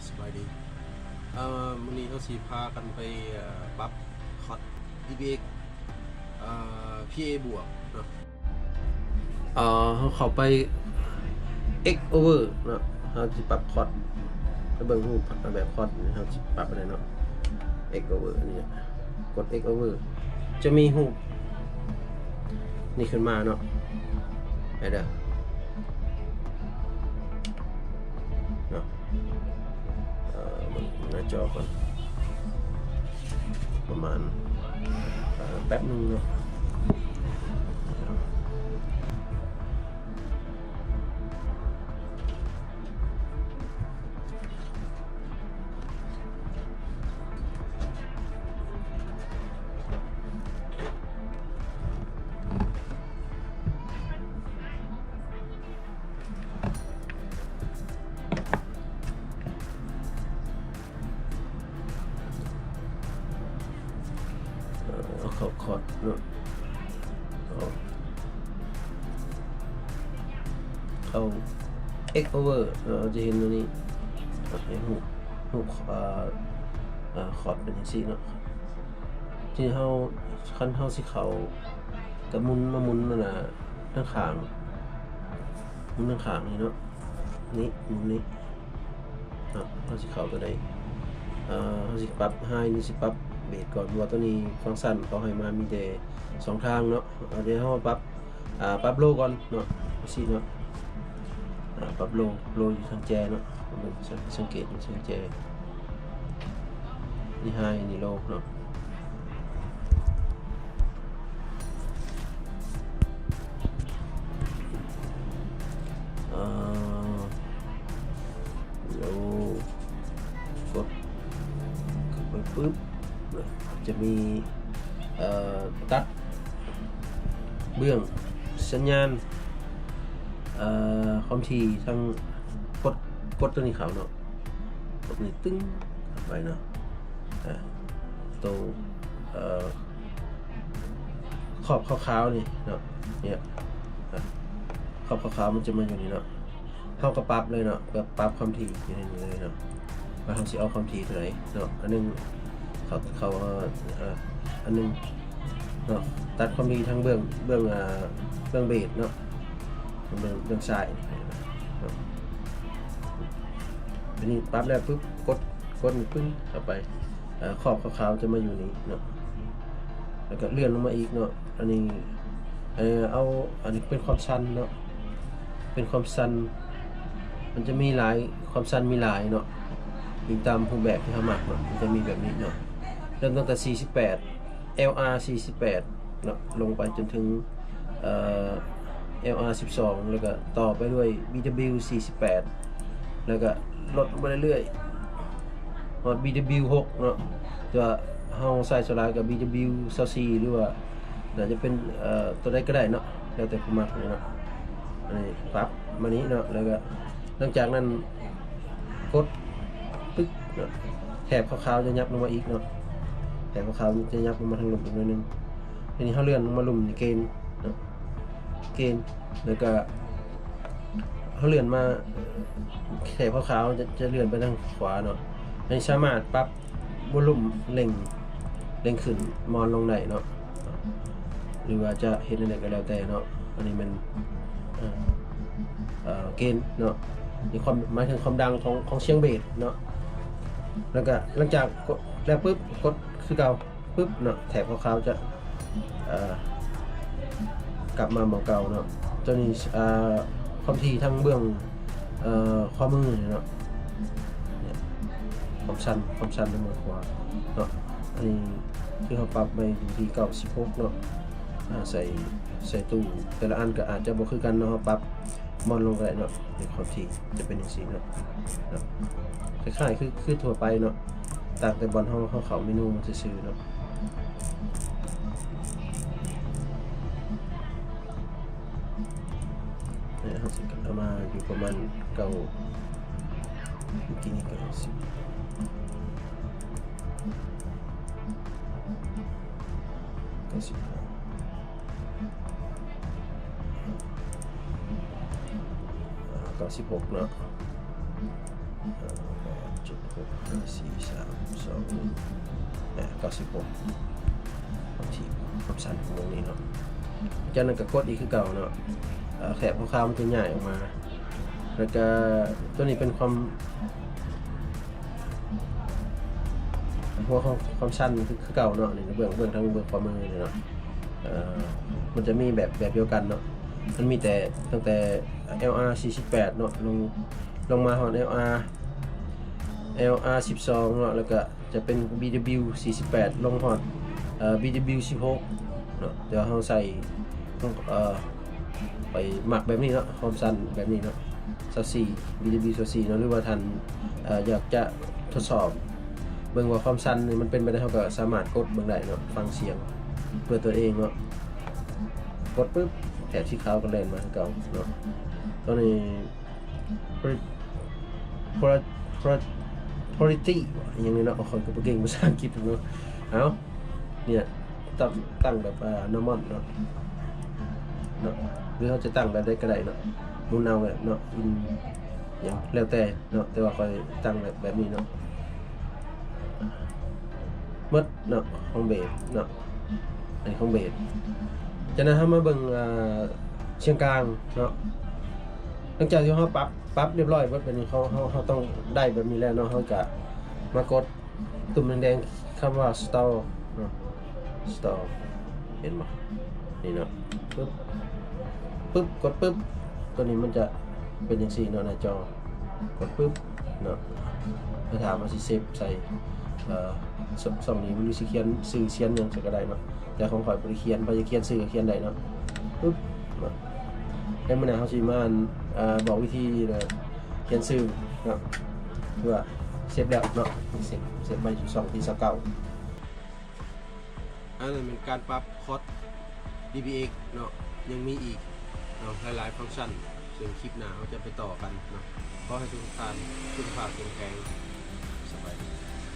ສະບາຍດີ ເອີ ມື້ນີ້ເຮົາຊິພາກັນໄປ ເອີ ປັບຄອດ ອີພີເອັກ ເອີ ພີເອບວກເນາະ. ເອີ ເຮົາເຂົ້າໄປເອັກໂອເວີເນາະ ເຮົາຊິປັບຄອດ ໄປເບິ່ງຮູບແບບຄອດ ເຮົາຊິປັບໄປໄດ້ເນາະ ເອັກໂອເວີ ອັນນີ້ ກົດເອັກໂອເວີ ຈະມີຮູບນີ້ຂຶ້ນມາເນາະ ໄປເດີເນາະ. ເອີ ເບິ່ງໜ້າຈໍກ່ອນ ປະມານ ເອີ ແປັບໜຶ່ງເນາະ. ເອີ ເອົາເຂົ້າຄອດເນາະ ເອົາ ເຂົ້າເອັກໂອເວີເນາະ ເຮົາຈະເຫັນຕົວນີ້ ເຮົາຈະເຫັນຮູບ ຮູບ ເອີ ເອີ ຄອດເປັນຈັ່ງຊີ້ເນາະ. ທີ່ເຮົາ ຄັນເຮົາຊິເຂົ້າ ກະໝູນມາໝູນມັນນະ ທາງຂ້າງ ໝູນທາງຂ້າງນີ້ເນາະ ນີ້ ໝູນນີ້ເນາະ ເຮົາຊິເຂົ້າຕົວໃດ ເອີ ເຮົາຊິປັບໄຮ ຫຼືຊິປັບເບສກ່ອນ ເພາະວ່າຕົວນີ້ຟັງຊັນເຂົາໃຫ້ມາມີແຕ່ສອງທາງເນາະ. ເອົາ ດຽວເຮົາປັບ ອາ ປັບໂລກ່ອນເນາະ ຈັ່ງຊີ້ເນາະ ອາ ປັບໂລ ໂລຢູ່ທາງແຈເນາະ ເບິ່ງ ສັງເກດຢູ່ທາງແຈ ນີ້ໄຮ ນີ້ໂລເນາະ. ເອີ ໂລ ກົດເຂົ້າໄປປຶບ ຈະມີ ເອີ ຕັດເບື້ອງສັນຍານ ເອີ ຄວາມຖີ່ທາງ ກົດ ກົດຕົວນີ້ເຂົ້າເນາະ ກົດນີ້ຕຶ້ງເຂົ້າໄປເນາະ ອາ ໂຕ ເອີ ຂອບຂາວໆນີ້ເນາະ ນີ້ ອາ ຂອບຂາວໆມັນຈະມາຢູ່ນີ້ເນາະ. ເຮົາກໍປັບເລີຍເນາະ ແບບປັບຄວາມຖີ່ຢູ່ໃນນີ້ເລີຍເນາະ ວ່າເຮົາຊິເອົາຄວາມຖີ່ເທົ່າໃດເນາະ. ອັນໜຶ່ງ ເຂົາ ເຂົາ ເອີ ອັນໜຶ່ງເນາະ ຕັດຄວາມຖີ່ທາງເບື້ອງ ເບື້ອງ ເບື້ອງເບສເນາະ ເບື້ອງ ເບື້ອງຊ້າຍເນາະ. ອັນນີ້ປັບແລ້ວປຶບ ກົດ ກົດປຶ້ງເຂົ້າໄປ ເອີ ຂອບຂາວໆຈະມາຢູ່ນີ້ເນາະ ແລ້ວກໍເລື່ອນລົງມາອີກເນາະ. ອັນນີ້ ເອີ ເອົາ ອັນນີ້ເປັນຄວາມສັ້ນເນາະ ເປັນຄວາມສັ້ນ ມັນຈະມີຫຼາຍ ຄວາມສັ້ນມີຫຼາຍເນາະ ອີງຕາມຮູບແບບທີ່ເຮົາມັກເນາະ. ມັນຈະມີແບບນີ້ເນາະ ເລີ່ມຕັ້ງແຕ່ສີ່ສິບແປດ ແອລອາສີ່ສິບແປດເນາະ ລົງໄປຈົນເຖິງ ເອີ ແອລອາສິບສອງ ແລ້ວກໍຕໍ່ໄປດ້ວຍບີດັບເບິນຢູສີ່ສິບແປດ ແລ້ວກໍລົດລົງມາເລື້ອຍໆ ຮອດບີດັບເບິນຢູຫົກເນາະ. ແຕ່ວ່າເຮົາໃຊ້ສ່ວນຫຼາຍກໍບີດັບເບິນຢູຊາວສີ່ ຫຼືວ່າ ໜ້າຈະເປັນ ເອີ ຕົວໃດກໍໄດ້ເນາະ ແລ້ວແຕ່ຜູ້ມັກເລີຍເນາະ. ອັນນີ້ປັບມານີ້ເນາະ ແລ້ວກໍຫຼັງຈາກນັ້ນກົດປຶກເນາະ ແຖບຂາວໆຈະຫຍັບລົງມາອີກເນາະ ແຖບຂາວໆຈະຫຍັບລົງມາທາງລຸ່ມອີກໜ້ອຍໜຶ່ງ. ທີນີ້ເຮົາເລື່ອນລົງມາລຸ່ມນີ້ ເກນເນາະ ເກນ ແລ້ວກໍເຮົາເລື່ອນມາ ແຖບຂາວໆຈະ ຈະເລື່ອນໄປທາງຂວາເນາະ. ອັນນີ້ສາມາດປັບ ວໍລຸ່ມເລັ່ງ ເລັ່ງຂຶ້ນມອນລົງໄດ້ເນາະ ຫຼືວ່າຈະເຮັດແນວໃດກໍແລ້ວແຕ່ເນາະ. ອັນນີ້ແມ່ນ ເອີ ເອີ ເກນເນາະ ມີຄວາມ ໝາຍເຖິງຄວາມດັງຂອງ ຂອງສຽງເບສເນາະ. ແລ້ວກໍຫຼັງຈາກກົດແລ້ວປຶບ ກົດຄືເກົ່າ ປຶບເນາະ ແຖບຂາວໆຈະ ເອີ ກັບມາໝ່ອງເກົ່າເນາະ. ຕົວນີ້ ເອີ ຄວາມຖີ່ທາງເບື້ອງ ເອີ ຂວາມືນີ້ເນາະ ຄວາມສັ້ນ ຄວາມສັ້ນທາງເບື້ອງຂວາເນາະ. ອັນນີ້ຄືເຮົາປັບໄວ້ຢູ່ທີ່ເກົ້າສິບຫົກເນາະ. ອາ ໃສ່ ໃສ່ຕູ້ແຕ່ລະອັນກໍອາດຈະບໍ່ຄືກັນເນາະ ເຮົາປັບ ມອນລົງກໍໄດ້ເນາະ. ເປັນຄວາມຖີ່ຈະເປັນຈັ່ງຊີ້ເນາະ ເນາະ ຄ້າຍໆຄື ຄືທົ່ວໄປເນາະ ຕ່າງແຕ່ບ່ອນເຮົາ ເຮົາເຂົ້າເມນູມັນຊື່ໆເນາະ. ເຮົາຊິເອົາມາຢູ່ປະມານເກົ້າ ເມື່ອກີ້ນີ້ເກົ້າສິບ ເກົ້າສິບຫ້າ ເກົ້າສິບຫົກເນາະ. ເຈັດ ຫົກ ຫ້າ ສີ່ ສາມ ສອງ ໜຶ່ງ ເກົ້າສິບຫົກ ຄວາມຖີ່ ຄວາມສັ້ນຂອງມັນນີ້ເນາະ. ຈາກນັ້ນກໍກົດອີກຄືເກົ່າເນາະ ເອ່ອ ແຖບຂາວໆມັນຈະຍ້າຍອອກມາ ແລ້ວກໍຕົວນີ້ເປັນຄວາມ ຫົວຂອງຄວາມສັ້ນຄື ຄືເກົ່າເນາະ. ນີ້ເບິ່ງ ເບິ່ງທາງເບື້ອງຂວາມືນີ້ເນາະ ເອ່ອ ມັນຈະມີແບບ ແບບດຽວກັນເນາະ. ມັນມີແຕ່ ຕັ້ງແຕ່ ແອລອາ ສີ່ສິບແປດເນາະ ລົງ ລົງມາຮອດ ແອລອາ ແອລອາ ສິບສອງເນາະ ແລ້ວກໍຈະເປັນ ບີດັບເບິນຢູ ສີ່ສິບແປດ ລົງຮອດ ເອ່ອ ບີດັບເບິນຢູ ສິບຫົກເນາະ. ແຕ່ວ່າເຮົາໃສ່ ເອ່ອ ໄປມັກແບບນີ້ເນາະ ຄວາມສັ້ນແບບນີ້ເນາະ ຊາວສີ່ ບີດັບເບິນຢູ ຊາວສີ່ເນາະ. ຫຼືວ່າທ່ານ ເອ່ອ ຢາກຈະທົດສອບເບິ່ງວ່າຄວາມສັ້ນນີ້ມັນເປັນໄປໄດ້ ເຮົາກໍສາມາດກົດເບິ່ງໄດ້ເນາະ ຟັງສຽງດ້ວຍຕົວເອງເນາະ. ກົດປຶບ ແຖບສີຂາວກໍແລ່ນມາຄືເກົ່າເນາະ. ຕອນນີ້ Pro- Pro- Pro- Quality ຫຍັງນີ້ເນາະ ຂ້ອຍກໍບໍ່ເກັ່ງພາສາອັງກິດເນາະ. ເອົາ ເນຍ ຕັ້ງ ຕັ້ງແບບ ເອ່ອ normal ເນາະ ເນາະ ຫຼືເຮົາຈະຕັ້ງແບບໃດກໍໄດ້ເນາະ ໝູນເອົາແບບເນາະ ອິນ ຫຍັງແລ້ວແຕ່ເນາະ. ແຕ່ວ່າຂ້ອຍຕັ້ງແບບ ແບບນີ້ເນາະ ໝົດເນາະ ຂອງເບສເນາະ ອັນນີ້ຂອງເບສ. ຈາກນັ້ນເຮົາມາເບິ່ງ ເອ່ອ ສຽງກາງເນາະ. ຫຼັງຈາກທີ່ເຮົາປັບ ປັບຮຽບຮ້ອຍເບິດ ບັດນີ້ເຮົາ ເຮົາ ເຮົາຕ້ອງໄດ້ແບບນີ້ແລ້ວເນາະ ເຮົາກະມາກົດ ຕຸ່ມແດງໆ ຄຳວ່າ Store ເນາະ Store ເຫັນບໍ່ ນີ້ເນາະ ປຶບ ປຶບ ກົດປຶບ ຕົວນີ້ມັນຈະເປັນຈັ່ງຊີ້ເນາະ ໜ້າຈໍ ກົດປຶບເນາະ. ແລ້ວຖ້າເຮົາຊິເຊບໃສ່ ເອ່ອ ຊ່ອງ ຊ່ອງນີ້ ຫຼືຊິຂຽນຊື່ຂຽນຫຍັງໃສ່ກໍໄດ້ເນາະ ແຕ່ຂອງຂ້ອຍບໍ່ໄດ້ຂຽນ ໃຜຈະຂຽນຊື່ກໍຂຽນໄດ້ເນາະ ປຶບເນາະ. ແລ້ວມື້ໜ້າເຮົາຊິມາ ເອ່ອ ບອກວິທີ ຂຽນຊື່ເນາະ ຄືວ່າເຊບແລ້ວເນາະ ເຊບ ເຊບໄວ້ຢູ່ຊ່ອງທີຊາວເກົ້າ. ອັນນັ້ນແມ່ນການປັບຄອດ ດີພີເອັກ ເນາະ ຍັງມີອີກເນາະ ຫຼາຍໆຟັງຊັນ ເຊິ່ງຄລິບໜ້າເຮົາຈະໄປຕໍ່ກັນເນາະ. ຂໍໃຫ້ທຸກທ່ານສຸຂະພາບເຂັ້ມແຂງ ສະບາຍດີ.